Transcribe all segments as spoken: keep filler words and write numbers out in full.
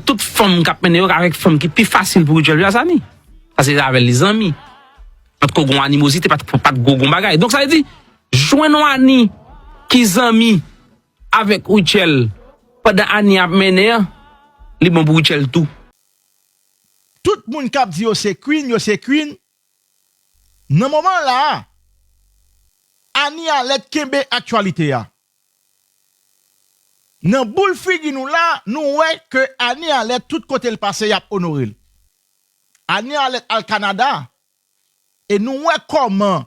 Tout fanm k ap mennen yo, avèk fanm ki pi fasil pou Rutshelle jwe, se Annie. Paske se avè l li zanmi. Patko gon animozite, pat, patko gon bagay. Donk, sa vle di, jwenn yon Annie ki zanmi avèk Rutshelle pandan Annie ap mennen an, li bon pou Rutshelle tou. Tout moun k ap di yo se queen, yo se queen. Nan moman la a, Annie Alerte kenbe aktyalite a. Nan boul figi nou la, nou wè ke Annie Alerte, tout kote l pase, y ap onore l. Annie Alerte al Kanada, e nou wè kòman,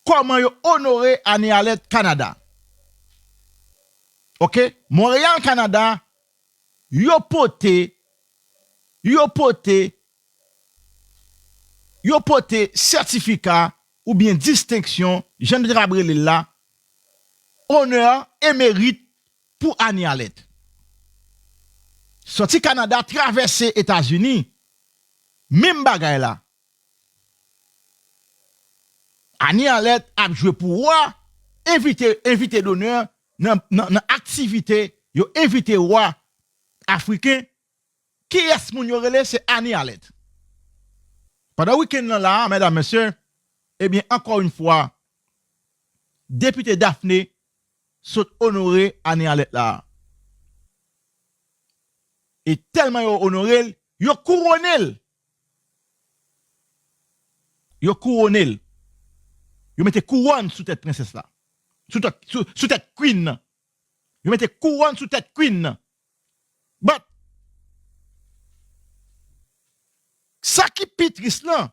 kòman yo onore Annie Alerte Kanada. Oke? Montréal, Kanada, yo pote, yo pote, yo pote sètifika oubyen distenksyon, jan nou te kab rele l la, onè e merit pou Annie Alerte. Sòti Kanada, travèse Etazini, menm bagay la. Annie Alerte ap jwe pou wa, envite, envite donè nan, nan, nan aktivite, yo envite wa afriken. Kiyès moun yo rele? Se Annie Alerte. Pandan wikenn nan la a, medam, mesye, ebyen, ankò yon fwa, Depite Daphné sot onore Annie Alerte la a. E tèlman yo onore l, yo kouwone l. Yo kouwone l. Yo mete kouwòn sou tèt prensès la. Sou tèt, sou, sou tèt queen nan. Yo mete kouwòn sou tèt queen nan. But, sa ki pi tris lan,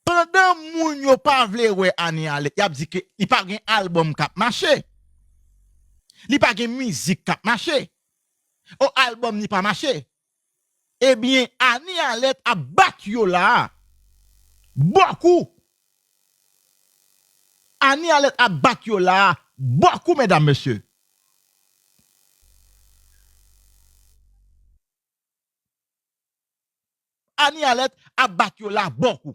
pandan moun yo pa vle wè Annie Alerte, y ap di ke li pa gen albòm k ap mache. Li pa gen mizik k ap mache. O, albòm li pa mache. Ebyen, Annie Alerte ap bat yo la a. Bòkou. Annie Alerte ap bat yo la a. Bòkou, medam, mesye. Annie Alerte ap bat yo la bòkou.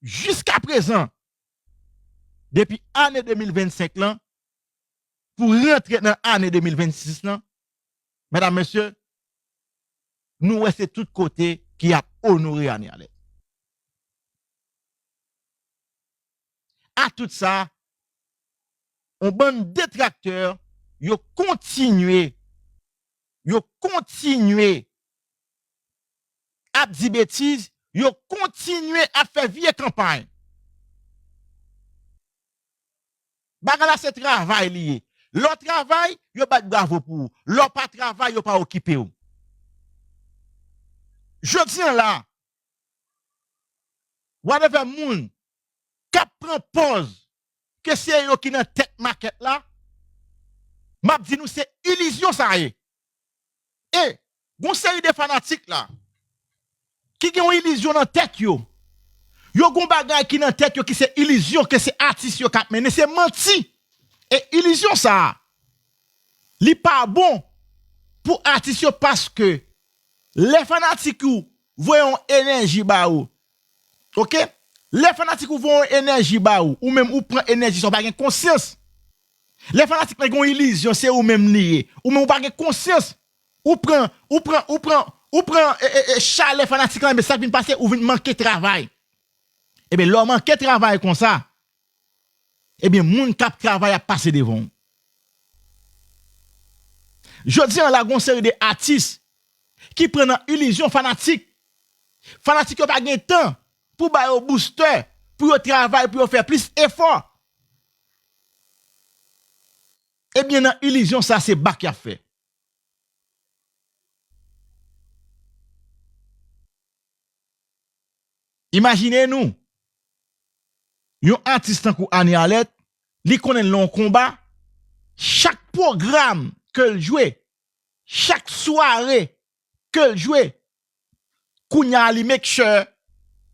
Jiskaprezan, depi ane de mil vennsenk lan, pou rantre nan ane de mil vennsis lan, medam, mesye, nou wè se tout kote ki ap onore Annie Alerte. A tout sa, yon bann detraktè, yo kontinye, yo kontinye ap di betiz, yo kontinye ap fè vye kanpay. Bagay la se travay li ye. Lè w travay, yo bat bravo pou ou. Lè w pa travay, yo pa okipe w. Jodi an la, whatever moun k ap pran pòz ke se yo ki nan tèt makèt la, m ap di nou se ilizyon sa ye. E gon seri de fanatik la ki gen yon ilizyon nan tèt yo. Yo gon bagay ki nan tèt yo ki se ilizyon ke se atis yo k ap mennen, se manti. E ilizyon sa a, li pa bon pou atis yo paske lè fanatik ou voye yon enèji ba ou, oke? Lè fanatik ou voye yon enèji ba ou, ou menm ou pran enèji sa, ou pa gen konsyans. Lè fanatik lan gen yon ilizyon, se ou menm li ye. Ou menm ou pa gen konsyans. Ou pran, ou pran, ou pran, ou pran e, e, e, chalè fanatik lan, men sa k vin pase, ou vin manke travay. Ebyen, lè w manke travay konsa, ebyen, moun k ap travay ap pase devan w. Jodi an la, gon seri de atis ki pran nan ilizyon fanatik. Fanatik yo pa gen tan pou ba yo boustè, pou yo travay, pou yo fè plis efò. Ebyen, nan ilizyon sa, se bak y ap fè. Imajine nou, yon atis tankou Annie Alerte, li konnen l nan yon konba, chak pwogram ke l jwe, chak sware ke l jwe, kounye a li make sure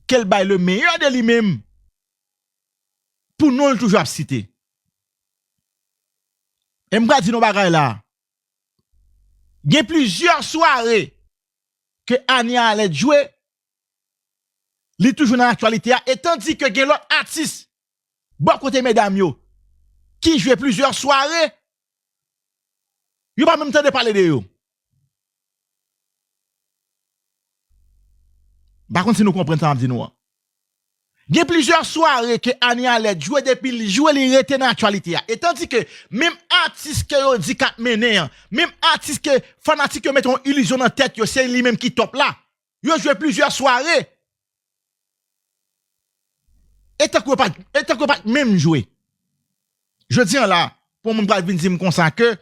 ke l bay le meilleur de li menm pou non l toujou ap site. E m pral di nou bagay la. Gen plizyè sware ke Annie Alerte jwe, li toujou nan aktyalite a, e tandi ke gen lòt atis bò kote medam yo ki jwe plizyè sware, yo pa menm tande pale de yo. M pa konn si nou konprann sa m ap di nou an. Gen plizyè sware ke Annie Alerte jwe, depi l jwe, li rete nan aktyalite a. E tandi ke menm atis ke yo di k ap mennen an, menm atis ke fanatik yo mete yon ilizyon nan tèt yo, se li menm ki top la. Yo jwe plizyè sware. E tankou yo pa, e tankou yo pa t menm jwe. Jodi an la, pou yon moun pral vin di m konsa ke,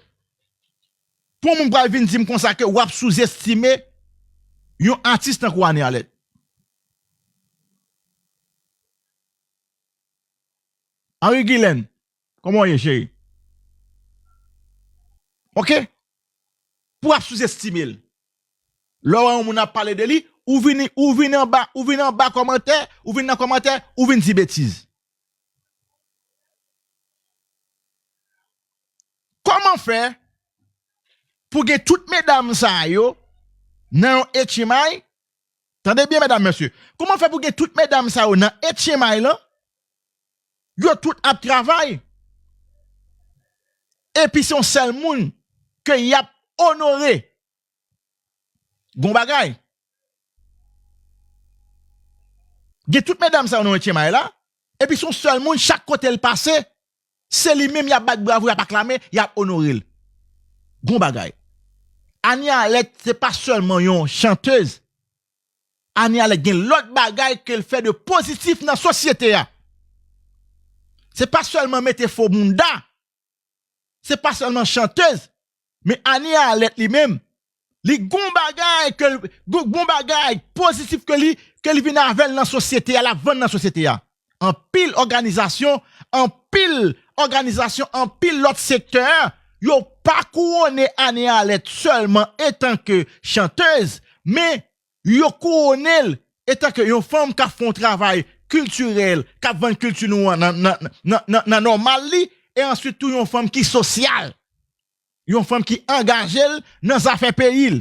pou yon moun pral vin di m konsa ke w ap souzestime yon atis tankou Annie Alerte. Henry Guilaine, kòman w ye, cheri? Oke? Pou w ap souzestime l. Lè w wè yon moun ap pale de li, ou vin, ou vin anba, ou vin anba kòmantè, ou vin nan kòmantè, ou vin di betiz. Kòman fè pou gen tout medam sa yo nan yon H M I? Tande byen, medam, mesye. Kòman fè pou gen tout medam sa yo nan H M I lan? Yo tout ap travay. Epi se yon sèl moun ke y ap onore. Gon bagay. Gen tout medam sa yo nan H M I la, epi se yon sèl moun, chak kote l pase, se li menm y ap bat bravo, y ap aklame, y ap onore l. Gon bagay. Annie Alerte se pa sèlman yon chantèz. Annie Alerte gen lòt bagay ke l fè de pozitif nan sosyete a. Se pa sèlman mete fo bounda. Se pa sèlman chantèz, men Annie Alerte li menm, li gon bagay ke l, gon, gon bagay pozitif ke li, ke li vin avè l nan sosyete a, l ap vann nan sosyete a. Anpil òganizasyon, anpil òganizasyon, anpil lòt sektè, yo pa kouwone Annie Alerte sèlman etanke chantèz, men yo kouwone l etanke yon fanm k ap fè yon travay kiltirèl, k ap vann kilti nou an nan, nan, nan, nan, nan nòmal li, e answit tou yon fanm ki sosyal, yon fanm ki angaje l nan zafè peyi l.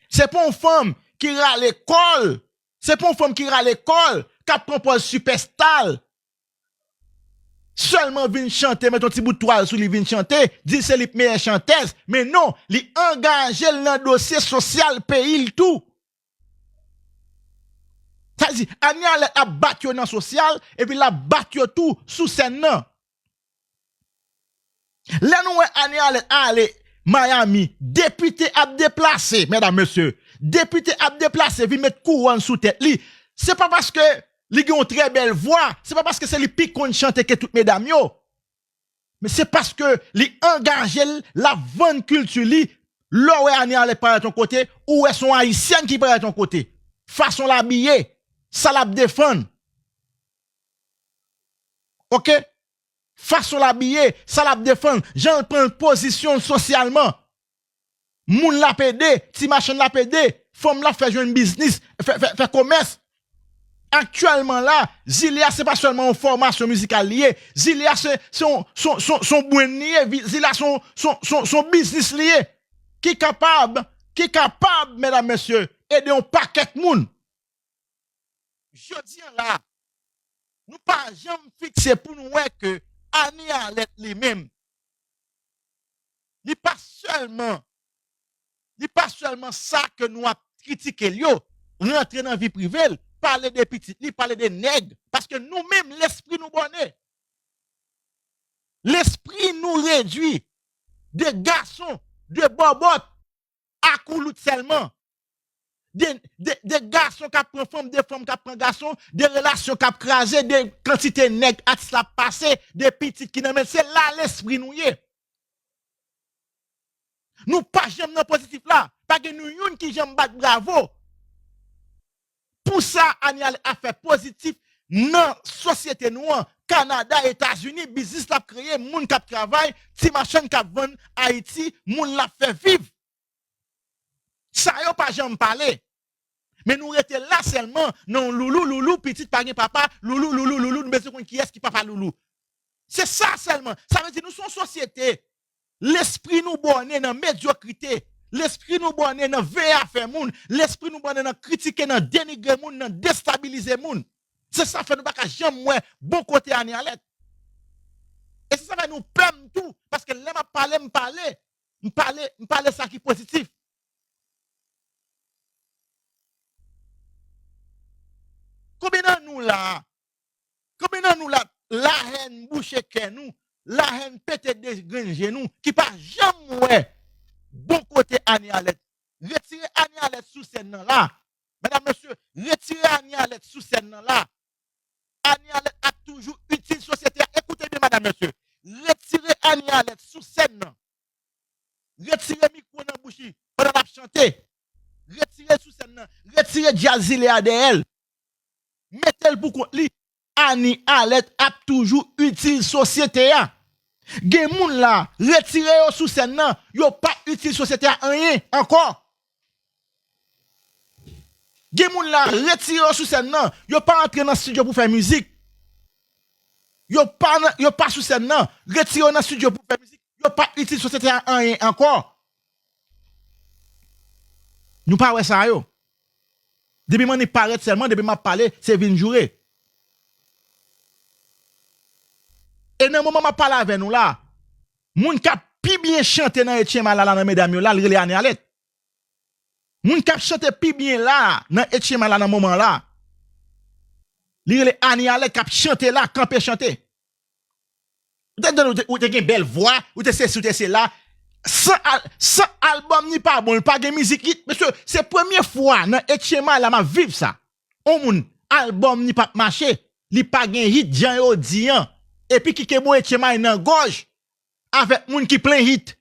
Se pa yon fanm ki rale kò l, se pa yon fanm ki rale kò l, k ap pran pòz sipèsta l, sèlman vin chante, met yon ti bout twal sou li, vin chante, di l se li k meyè chantèz. Men non, li angaje l nan dosye sosyal peyi l tou. Sa vle di, Annie Alerte ap bat yo nan sosyal, epi l ap bat yo tou sou sèn nan. Lè nou wè Annie Alerte ale Miami, depite ap deplase, medam, mesye, depite ap deplase, vin met kouwòn sou tèt li. Se pa paske li gen yon trè bèl vwa, se pa paske se li pi konn chante ke tout medam yo. Men se paske li angaje l, l ap vann kilti li. Lè w wè Annie Alerte parèt yon kote, ou wè se yon ayisyèn ki parèt yon kote. Fason l abiye, sa l ap defann. Oke? Fason l abiye, sa l ap defann, jan l pran pozisyon l sosyalman. Moun l ap ede, ti machann l ap ede, fanm l ap fè jwenn biznis, fè, fè, fè komès. Aktyèlman la, Zile a se pa sèlman yon fòmasyon mizikal li ye. Zile a se, se yon, se yon, se yon, se yon brand li ye. Vi-, Zile a se yon, se yon, se yon, se yon biznis li ye. Ki kapab, ki kapab, medam, mesye, ede yon pakèt moun. Jodi an la, nou pa janm fikse pou nou wè ke Annie Alerte li menm, li pa sèlman, li pa sèlman sa ke nou ap kritike l yo, rantre nan vi prive l, pale de pitit li, pale de nèg, paske nou menm lespri nou bòne. Lespri nou redwi de gason, de bòbòt, a koulout sèlman. De, de, de gason k ap pran fanm, de fanm k ap pran gason, de relasyon k ap kraze, de kantite nèg atis la ap pase, de pitit ki nan men l, se la lespri nou ye. Nou pa janm nan pozitif la. Pa gen nou youn ki janm bat bravo. Pou sa, Annie Alerte ap fè pozitif nan sosyete nou an, Kanada, Etazini, biznis l ap kreye, moun k ap travay, ti machann k ap vann Ayiti, moun l ap fè viv. Sa yo pa janm pale. Men nou rete la sèlman nan yon loulou, loulou, pitit pa gen papa, loulou, loulou, loulou, nou bezwen konn kiyès ki papa loulou. Se sa sèlman. Sa vle di nou se yon sosyete. Lespri nou bòne nan medyokrite. Lespri nou bòne nan veye afè moun. Lespri nou bòne nan kritike, nan denigre moun, nan destabilize moun. Se sa fè nou pa ka janm wè bon kote Annie Alerte. E se sa fè nou pè m tou, paske lè m ap pale, m pale, m pale, m pale sa ki pozitif. Konbyen nan nou la a? Konbyen nan nou la, lahèn bouche kè nou, lahèn pete de grenn je nou, ki pa janm wè bon kote Anie Alerte? Retire Anie Alerte sou sèn nan la. Medam, mesye, retire Anie Alerte sou sèn nan la. Anie Alerte ap toujou itil sosyete a. Ekoute byen, medam, mesye. Retire Anie Alerte sou sèn nan. Retire mikwo nan bouch li pandan l ap chante. Retire l sou sèn nan. Retire djaz zile a dèyè l. Mete l pou kont li. Anie Alerte ap toujou itil sosyete a. Gen moun la, retire yo sou sèn nan, yo pa itil sosyete a anyen ankò. Gen moun la, retire yo sou sèn nan, yo pa antre nan estidyo pou fè mizik. Yo pa nan, yo pa sou sèn nan, retire yo nan estidyo pou fè mizik. Yo pa itil sosyete a anyen ankò. Nou pa wè sa yo. Depi m annik parèt sèlman, depi m ap pale, se vin joure. E nan moman m ap pale avè nou la, moun k ap pi byen chante nan H M I la, la nan medam yo la, li rele Anie Alerte. Moun k ap chante pi byen la, nan H M I la nan moman la, li rele Anie Alerte k ap chante la, kanpe chante. Ou te, ou te, ou te gen bèl vwa, ou te sesi, ou te sela. San, al, san albòm ni pa bon, li pa gen mizik hit. Mesye, se premye fwa nan H M I la m ap viv sa. On moun, albòm ni p ap mache, li pa gen hit jan yo di an. Epi ki kenbe H M I nan gòj avèk moun ki plen hit.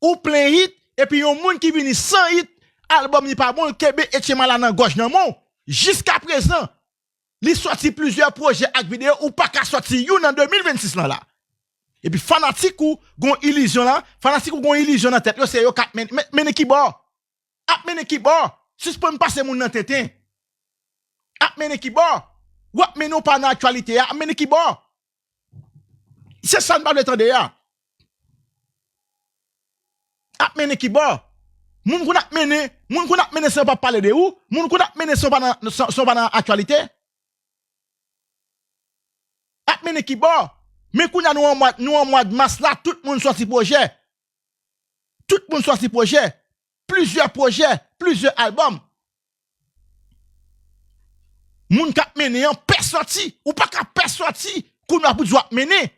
Ou plen hit, epi yon moun ki vini san hit, albòm ni pa bon, l kenbe H M I la nan gòj nan men w. Jiska prezan, li sòti plizyè pwojè ak videyo, ou pa ka sòti youn nan de mil vennsis lan la. Epi fanatik ou gon ilizyon la, fanatik ou gon ilizyon nan tèt yo, se yo k ap men, men, mennen kibò. Ap mennen kibò. Sispann pase moun nan tenten. Ap mennen kibò. W ap mennen w pa nan aktyalite a, ap mennen kibò. Se sa n pa vle tande a. Ap mennen kibò. Moun konn ap mennen, moun konn ap mennen san yo pa pale de ou. Moun konn ap mennen san yo pa nan, san, san yo pa nan aktyalite. Ap mennen kibò. Men kounye a nou an mwa, nou an mwa mas la, tout moun sòti pwojè. Tout moun sòti pwojè. Plizyè pwojè, plizyè albòm. Moun k ap mennen an pè sòti. Ou pa ka pè sòti kounye a pou di w ap mennen.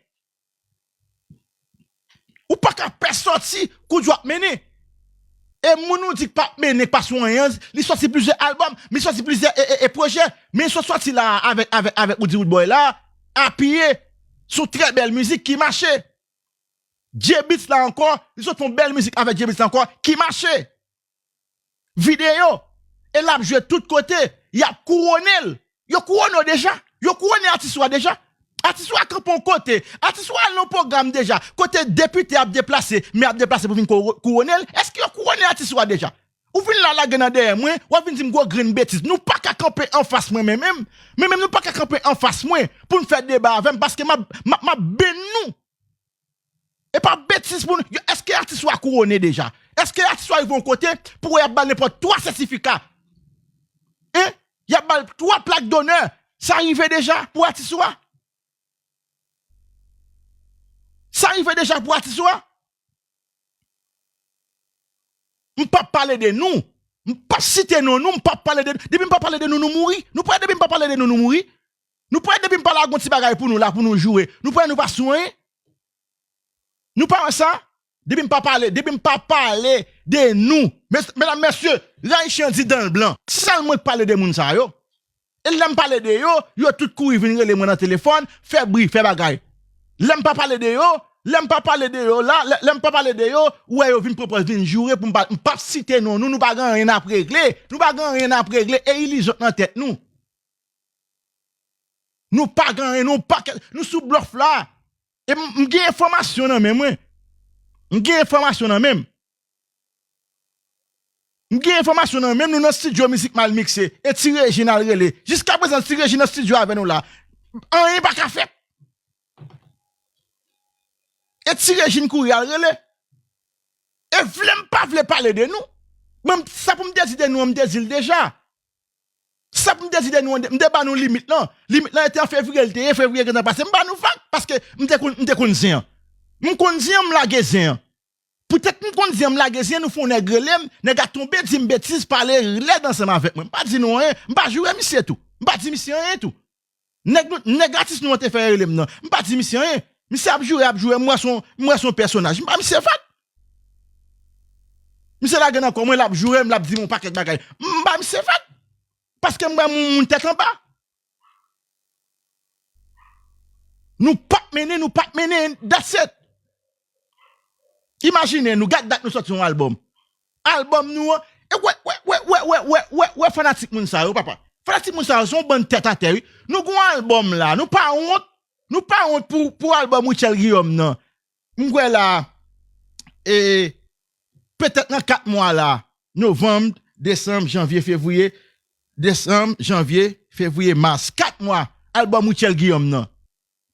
Ou pa ka pè sòti kou di w ap mennen. E moun ou di k p ap mennen, k pa sou anyen, li sòti plizyè albòm, li sòti plizyè e, e, e pwojè. Men sot sòti la avèk, avèk, avèk Roody Roodboy la, apiye sou trè bèl mizik ki mache. J-Beatz la ankò, li sot fè yon bèl mizik avèk J-Beatz la ankò, ki mache. Videyo. E l ap jwe tout kote. Y ap kouwone l. Yo kouwone w deja. Yo kouwone atis ou a deja. Atis ou a kanpe yon kote. Atis ou a al nan pwogram deja. Kote depite ap deplase, men ap deplase pou vin kou-, kouwone l. Èske yo kouwone atis ou a deja? Ou vin la lage nan dèyè mwen, w ap vin di m gwo grenn betiz. Nou pa ka kanpe anfas mwen, men menm. Men menm nou pa ka kanpe anfas mwen pou n fè deba avè m, paske m ap, m ap, m ap benn nou. E pa betiz pou nou. Èske atis ou a kouwone deja? Èske atis ou a rive yon kote pou wè y ap ba l nenpòt twa sètifika? Hein? Y ap ba l twa plak donè. Sa rive deja pou atis ou a? Sa rive deja pou atis ou a? M p ap pale de nou. M p ap site non nou, m p ap pale de nou. Depi m pa pale de nou, nou mouri. Nou prè depi m pa pale de nou, nou mouri. Nou prè depi m pa lage yon ti bagay pou nou la, pou nou joure. Nou prè nou pa sou anyen. Nou pa wè sa? Depi m pa pale, depi m pa pale de nou. Mes-, medam, mesye, Ayisyen di dan l blan. Sèl mwen k pale de moun sa yo. E lè m pale de yo, yo tout kouri vin rele mwen nan telefòn, fè bri, fè bagay. Lè m pa pale de yo, lè m pa pale de yo la, lè, lè m pa pale de yo, ou wè yo vin pran pòz vin joure pou m pale. M p ap site non nou, nou pa gen anyen n ap regle. Nou pa gen anyen n ap regle e ilizyon k nan tèt nou. Nou pa gen anyen, nou pa, nou sou blòf la. E m, m gen enfòmasyon nan men mwen. M gen enfòmasyon nan men m. M gen enfòmasyon nan men m, nou nan estidyo mizik mal mikse. E Ti Rejin al rele. Jiska prezan, Ti Rejin nan estidyo avè nou la. Anyen pa ka fèt. E Ti Rejin kouri al rele. E vle m pa vle pale de nou. Mwen, sa pou m te di de nou an, m te di l deja. Sa pou m te di de nou an, m te ba nou limit lan. Limit lan te an fevriye, l te ye, fevriye gentan pase. M ba nou vag, paske m te konn, m te konn zen an. M konn zen an, m lage zen an. Poutèt m konn zen an, m lage zen an, nou fè yon nèg rele m, nèg la tonbe di m betiz, pale lèd ansanm avèk mwen. M pa di nou anyen, m pa joure misye tou. M pa di misye anyen tou. Nèg nou, nèg atis nou an te fè rele m nan. M pa di misye anyen. Misye ap joure, ap joure, m wè se yon, m wè se yon pèsonaj. M ba misye vag. Misye lage nan kò mwen, l ap joure m, l ap di m yon pakèt bagay. M ba misye vag. Paske m wè moun, moun tèt anba. Nou p ap mennen, nou p ap mennen, that's it. Imajine nou, gad dat nou sòti yon albòm. Albòm nou an, e wè, wè, wè fanatik moun sa yo, papa. Fanatik moun sa yo, se yon bann tèt atè, wi. Nou gon albòm la, nou pa wont, nou pa wont pou, pou albòm Rutshelle Guillaume nan. M kwè la, e, petèt nan kat mwa la, novanm, desanm, janvye, fevriye, desanm, janvye, fevriye, mas, kat mwa, albòm Rutshelle Guillaume nan.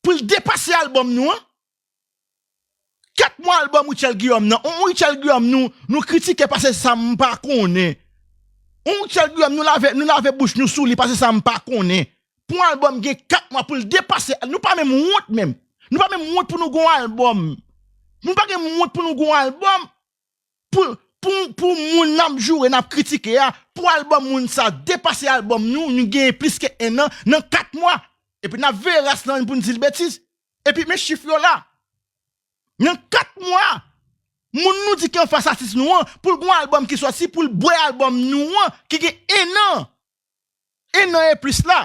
Pou l depase albòm nou an, kat mwa albòm Rutshelle Guillaume nan, on Rutshelle Guillaume nou, nou kritike pase sa m pa konnen. On Rutshelle Guillaume nou lave, nou lave bouch nou sou li pase sa m pa konnen. Pou yon albòm gen kat mwa pou l depase, nou pa menm wont menm. Nou pa menm wont pou nou gon albòm. Nou pa gen wont pou nou gon albòm. Pou, pou, pou moun n ap joure, n ap kritike a, pou albòm moun sa depase albòm nou, nou genyen plis ke en an nan kat mwa. Epi n ap veye ras lan pou n di l betiz. Epi men chif yo la. Nan kat mwa, moun nou di ki anfas atis nou an, pou l gon albòm ki sòti, pou l bwè albòm nou an, ki gen en an. En an e plis la.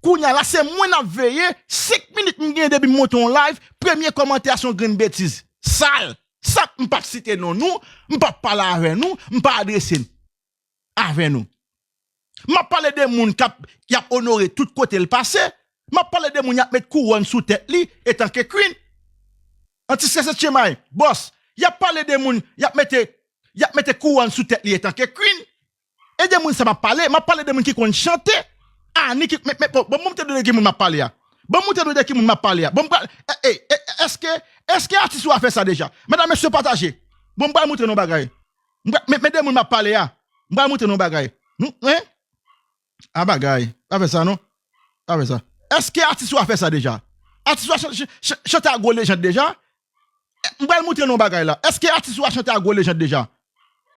Kounye a la, se mwen n ap veye. Senk minit m genyen depi m monte yon live, premye kòmantè a se yon grenn betiz sal. Sa m p ap site non nou, m p ap pale avè nou, m pa adrese n avè nou. M ap pale de moun k ap, y ap onore tout kote l pase. M ap pale de moun y ap met kouwòn sou tèt li etanke queen. Anti Sesechemay, bòs. Y ap pale de moun, y ap mete, y ap mete kouwòn sou tèt li etanke queen. E de moun sa m ap pale, m ap pale de moun ki konn chante. Ani ki, men, men, bon, bon, ban m montre nou de ki moun m ap pale a. Ban m montre nou de ki moun m ap pale a. Bon, m pral, e, e, e, èske, èske atis ou a fè sa deja? Medam, mesye, pataje. Bon, m pral montre nou bagay. M pral, men, men de moun m ap pale a. M pral montre nou bagay. Nou, en? A bagay. Pa fè sa, non. Pa fè sa. Èske atis ou a fè sa deja? Atis ou a chan-, chan-, chan-, chante a gwo lejand deja? M pral montre nou yon bagay la. Èske atis ou a chante a gwo lejand deja?